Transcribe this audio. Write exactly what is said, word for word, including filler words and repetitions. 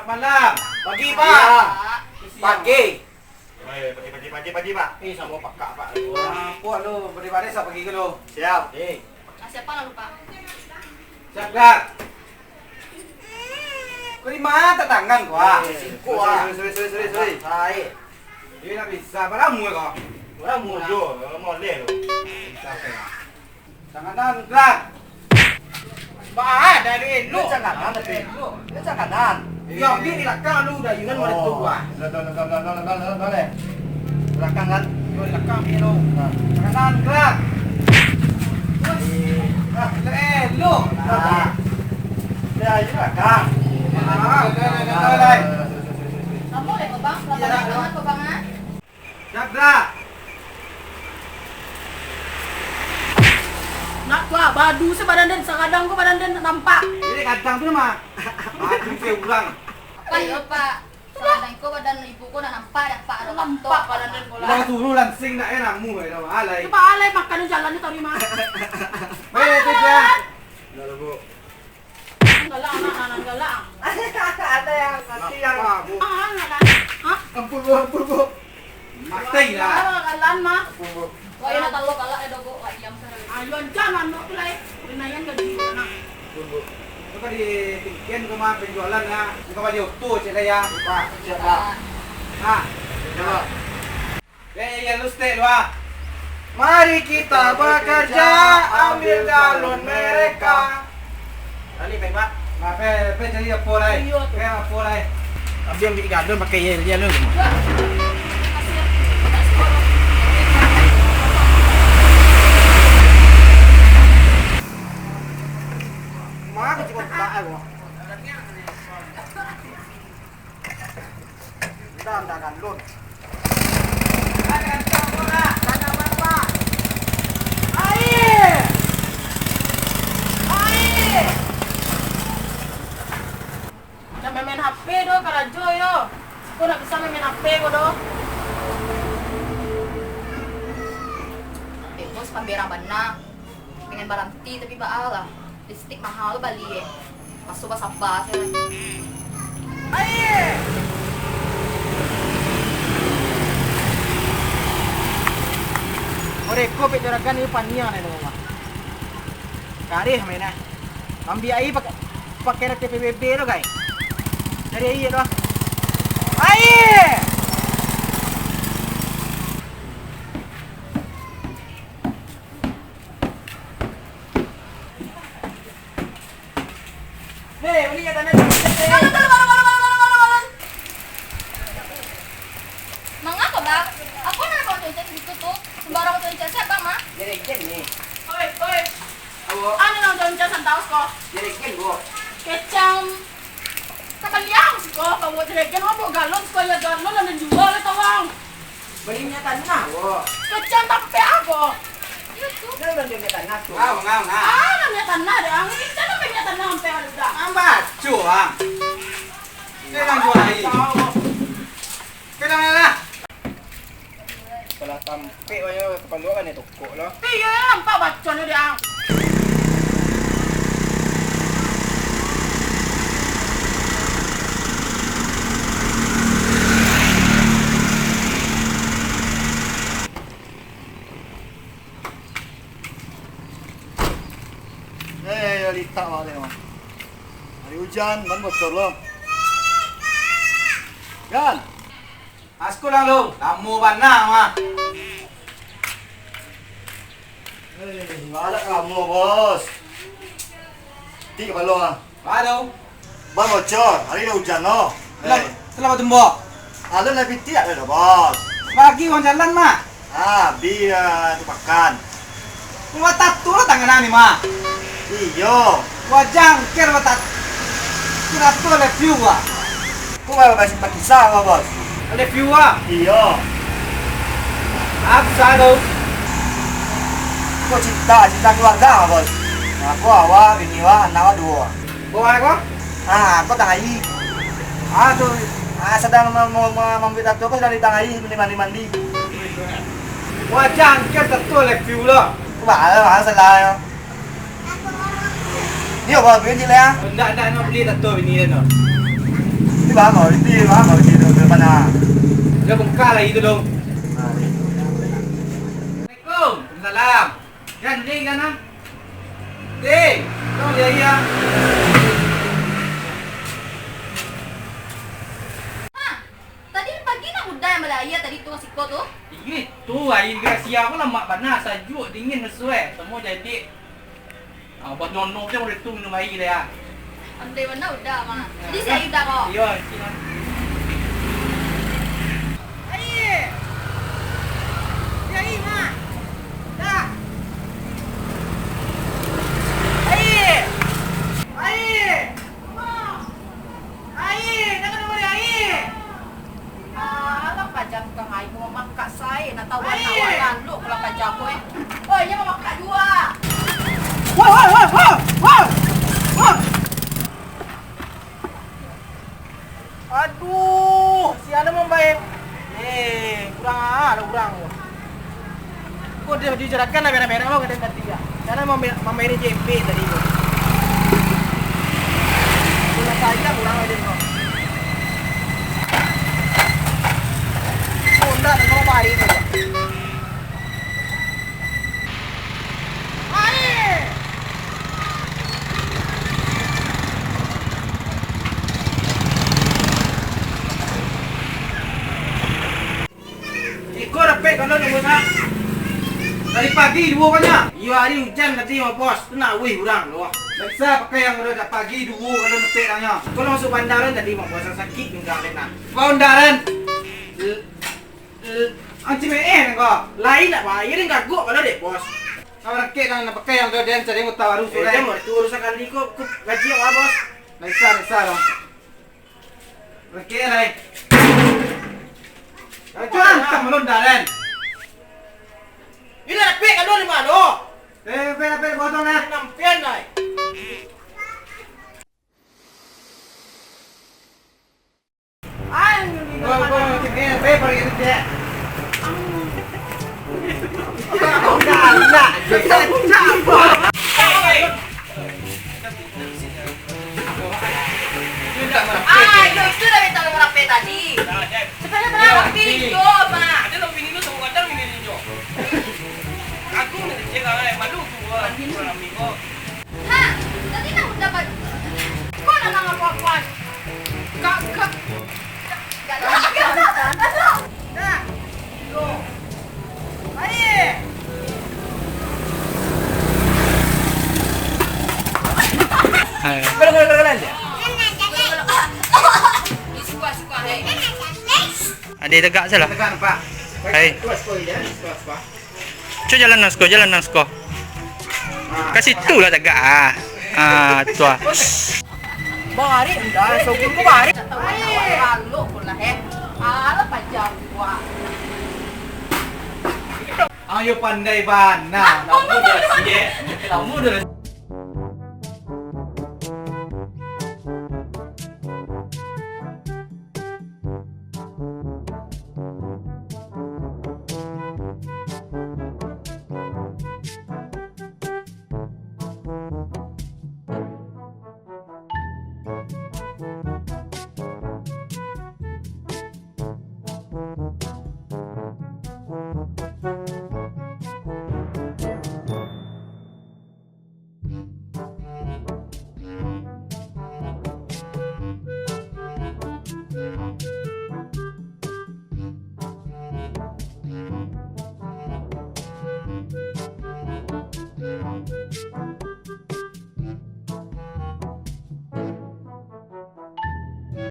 Malam. Pagi, Pak. Siang. Pagi. Pagi, pagi, pagi, pagi, Pak. Eh, samo pakak, Pak. Apo lu, bari-bari sa pagi ko lu. Siap. Eh. Ah, siapa lalu, Pak? Siap, Kak. Ko di ma tatangan ko, ah? Eh, singkuk, ah. Sorry, sorry, sorry, sorry, sorry. Ai. Iyo, ndak bisa. Baramu ko? Baramu jo, moleh tu. Bisa, oke. Tanganan, Kak. Bah, dari elok. Tanganan, tapi elok. Tanganan. Iyo, ambil di lakang lu, dah, Yunan mau ditu, ah. Dah, dah, dah. Lakang, kan? Yo, di lakang, ambil lu. Nah. Tanganan, Kak. Nah, elok. Nah. Ya, ini lakang. Ah, dah, dah, dah, dah, dah. Assalamualaikum, Bang. Selamat datang, Bang, ah. Sabda. Nak tu ah, badu se badan den, sakadang ko badan den nampak. Jadi kadang tu mah. Badu se urang. Pak, yo, Pak. Sakadang ko badan ibu ko nak nampak dak, Pak? Nampak badan den ko lah. Urang suruah langsing nak, eh, namu, eh, dah alai. Cubo alai makan jalan ni tadi mah. Weh, tu je. Dah lah, Bu. Galak anak, anak galak. Ada yang mati yang Apa, Bu? Ah, anak. Hah? Ampun, Bu, ampun, Bu. Mati lah. Galak, galak, mah. Ampun, Bu. Wah, ini talok galak ya, Dogo. Wah, diam sana. Ayo, ancam anak tu lah, eh. Lumayan gaji anak. Ampun, Bu. Kau tadi tingkian ke mah penjualan ya. Bukan baju oto, cek lah ya. Pak, siap, Pak. Nah. Siap, Pak. Eh, ya, lu stay lu, ah. Mari kita bekerja, ambil galon mereka. Balik, baik, Pak. Nah, pe, pe, jadi apo lai? Iyo, tu. Pe, apo lai? Abis ambil galon pakai ye, ye, lu. Mah, kecil kotak, aku. Ndak, ndak galon. Air! Air! Jan main-main H P doh, karajo yo. Ko ndak bisa main-main H P ko doh. Eh, bos, pamberang bana. Pengen baranti tapi baa lah. Lipstik mahal bali, eh. Paso basaba sajo. Aie! Mereka pek juragan ni paniang ni, Bang. Karih main, ah. Ambil air pakai, pakai T P B B tu, guys. Cari air tu, ah. Air! Hei, bali ka tanah tu. Balun, balun, balun, balun, balun, balun, balun. Mangapa, Bang? Apo nan Abang concet situ tu? Sembarang concet se, Bang, mah. Jerigen ni. Oi, oi. Awo. Anu nan concet santaus ko. Jerigen, Bu. Kecam. Kabaliang siko, kawa jerigen, ambo galon siko, ya galon nan dijual, tawang. Bali minyak tanah, wo. Kecam tampek apo? Itu. Itu nan minyak tanah tu. Ngau, ngau, ngau. Ah, nan minyak tanah deh, ang. Itu nan minyak tanah sampai ada dah. Ang baco, ang. Ini nan jual air. Tahu. Kenal lah. Salah tampek banyak kapalo kan itu. Kok lah. Iyo, nampak baco ni deh, ang. Eh, ya, litak balik, Bang. Hari hujan, ban bocor lo. Gan. Asko lang lu, lamo bana mah. Eh, galak lamo, Bos. Tik kapalo ah. Halo. Ban bocor, hari dah hujan lo. Kenapa, eh, kenapa tumbok? Alun lah pitiak dah, Bos. Bagi uang jalan mah. Ah, bi, ah, tu pakan. Wah, tato lah tangan ni mah. Iyo. Wah, jangker wah tat-, kirato love you wah. Kok wah masih pakisah wah, Bos? Love you wah. Iyo. Apa tu? Kok cinta, cinta keluarga, Bos? Aku awak, bini wah, anak wah duo. Bawa ko? Ah, ko tangah aia. Ah, tu. Ah, sadang ma-, ma-, ma-, mambuek tato ko sadang di tangah aia, mandi, mandi, mandi. Wah, jangker tato love you lo. Wah, wah, salah yo. Ni apa bini lah? Ndak, ndak, nak beli tato bini dia tu. Ni Bang, oh, ini, bang, oh, ini, bang, mana? Dia bengkak lagi tu, dong. Assalamualaikum. Waalaikumsalam. Kan, ni kan, ah? Ding, tolong dia, iya. Tadi pagi nak udah yang balaia tadi tu, siko tu? Iyo, tu aia grasia ko lamak bana, sajuak, dingin, masuak, samo jadi. Ah, buat nyono je urang tu minum aia deh, ah. Andai bana udah, Mak. Jadi si aia udah ko? Iyo, si Mak. Aia! Si aia, Mak. Dah. Aia! Aia! Mak! Aia, jangan lupa aia. Alah, paja tukang aia, mamakak sae, nak tahu aia. Awak lalu kalau paja ko, eh. Oi, inyo mamakak juo. Wah, wah, wah, wah, wah, wah. Aduh, si Adam mambae. Eh, kurang ah, ada kurang. Kok dia dicarakan lah merah-merah, mau kadang ganti ya. Karena mau me-, mau main J P tadi tu. Kurang saja, kurang aja tu. Honda nak mau balik tu. Air! Iko dapek kalau nunggu sa. Dari pagi duo banyak. Iyo, hari hujan tadi, Bos. Tu nak wih urang tu. Biasa pakai yang udah dak pagi duo kalau dapek tanyo. Kalau masuk bandaran tadi, Bos, sakit pinggang nak. Bandaran. Anci meeh ko. Lain nak bayar, dia gagok kalau dek, Bos. Kau rakek yang nak pakai yang tu, dia cari muta baru. Eh, sudah. Dia mau tu urusan kali ko, ko gaji awak, Bos. Biasa, biasa dong. Rakek lain. Kau antah malonda, Dan. Ini rapek kalau di mana? Eh, rapek, rapek, potong lah. Nampian, lai. Gua, gua, eh, eh, pergi kerja. Enggak, enggak. Ah, yo, itu dah minta nomor H P tadi. Sebenarnya berapa? Pinjam, Mak. Ada lo bini lu sama kadang bini lu, Jo. Aku nak cek lah, eh, malu tu, ah. Kurang ambil kau. Ha, tadi nak dapat. Kau nak nang apa-apa? Kak, kak. Dah, dah, dah, dah, dah. Dah. Yo. Air. Hai. Kalau, kalau, kalau, kalau. Suka, suka, hai. Ada tegak salah. Tegak nampak. Hai. Terus kau je, terus kau. Cubo jalan nan siko, jalan nan siko. Ka situ lah tagak, ah. Ah, tu ah. Barik, udah, sokong ko barik. Lalu pula, eh. Alah, paja gua. Ayo pandai bana. Kamu dah siap. Kamu dah